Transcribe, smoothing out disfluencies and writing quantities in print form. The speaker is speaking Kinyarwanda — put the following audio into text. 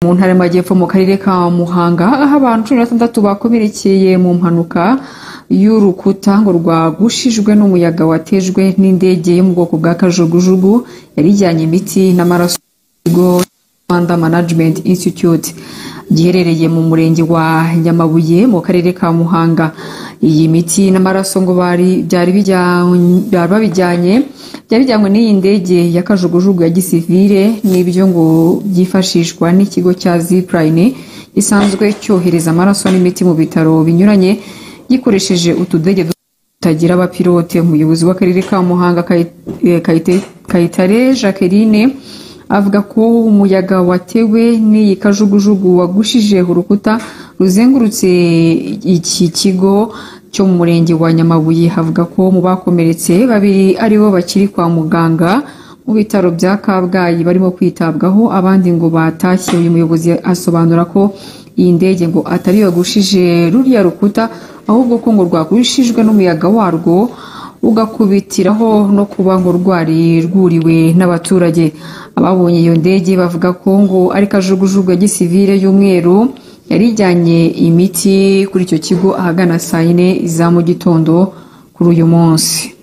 Mu ntara y'Amajyepfo mu karere ka Muhanga, aho abantu 16 bakomerekeye mu mpanuka y'urukuta ngo rwagushijwe n'umuyaga watejwe n'indege yo mu bwoko bwa kajugujugu yari ijyanye imiti n'amaraso mu kigo Rwanda Management Institute giherereye mu murenge wa Nyamabuye mu karere ka Muhanga. Iyi miti n'amaraso ngo bari byari babijyanye byari bijyanywe n'iyi ndege ya kajugujugu ya gisivile, n'ibyo ngo byifashishwa n'ikigo cya Zipline gisanzwe cyohereza amaraso n'imiti mu bitaro binyuranye gikoresheje utudege tutagira abapilote. Umuyobozi w'akarere ka Muhanga, Kayitare Jacqueline, avuga ko umuyaga watewe n'iyi kajugujugu wagushije urukuta ruzengurutse iki kigo cyo mu murenge wa Nyamabuye. Avuga ko mu bakomeretse babiri aribo bakiri kwa muganga mu bitaro bya Kabgayi barimo kwitabwaho, abandi ngo batashye. Uyu muyobozi asobanura ko iyi ndege ngo atari yagushije ruriya rukuta, ahubwo ko ngo rwagushijwe n'umuyaga warwo ugakubitiraho no kuba ngo rwari rwuriwe n'abaturage. Ababonye iyo ndege bavuga ko ngo ari kajugujugu ya gisivile y'umweru yari ijyanye imiti kuri icyo kigo ahagana saa 4 za mu gitondo kuri uyu munsi.